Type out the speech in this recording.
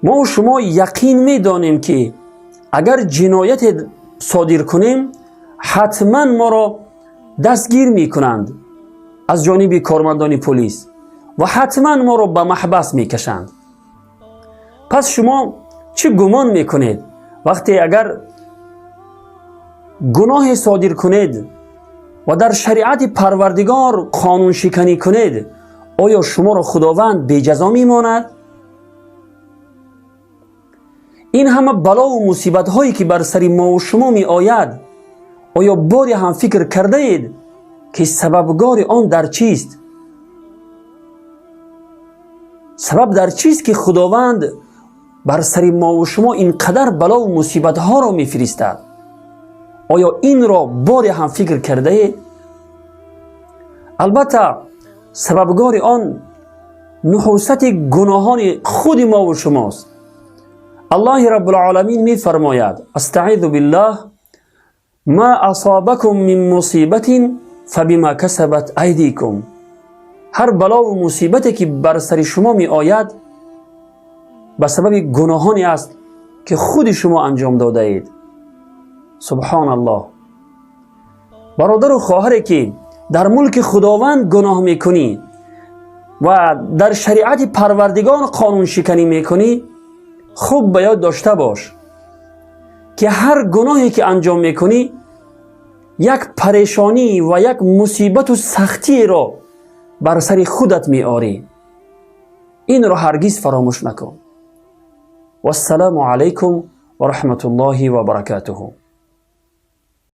Мо шумо яқин медонем, ки агар ҷинояте содир кунем, ҳатман моро дастгир мекунанд аз ҷониби кормандони полис ва ҳатман моро ба маҳбас мекашанд. Пас шумо чӣ гумон мекунед, вақте агар гуноҳе содир кунед ва дар шариати Парвардигор қонуншиканӣ кунед, оё шуморо Худованд беҷазо мемонад? Ин ҳама балову мусибатҳое, ки бар сари мову шумо меояд, оё боре ҳам фикр кардаед, ки сабабгори он дар чист? Сабаб дар чист, ки Худованд бар сари мову шумо ин қадар балову мусибатҳоро мефиристад? Оё инро боре ҳам фикр кардаед? Албатта, сабабгори он нуҳусати гуноҳони худи мову шумост. Аллоҳи Раббулоламин мефармояд: أستعيذ بالله، ما أصابكم من مصيبة فبما كسبت أيديكم. Ҳар балову мусибате, ки бар сари шумо меояд, ба сабаби гуноҳоне аст, ки худи шумо анҷом додаед. Субҳоналлоҳ! Бародару хоҳаре, ки дар мулки Худованд гуноҳ мекунӣ ва дар шариати Парвардигор қонуншиканӣ мекунӣ, хуб ба ёд дошта бош, ки ҳар гуноҳе, ки анҷом мекунӣ, як парешонӣ ва як мусибату сахтиеро бар сари худат меорӣ. Инро ҳаргиз фаромӯш накун. Вассалому алайкум ва раҳматуллоҳи ва баракатуҳу.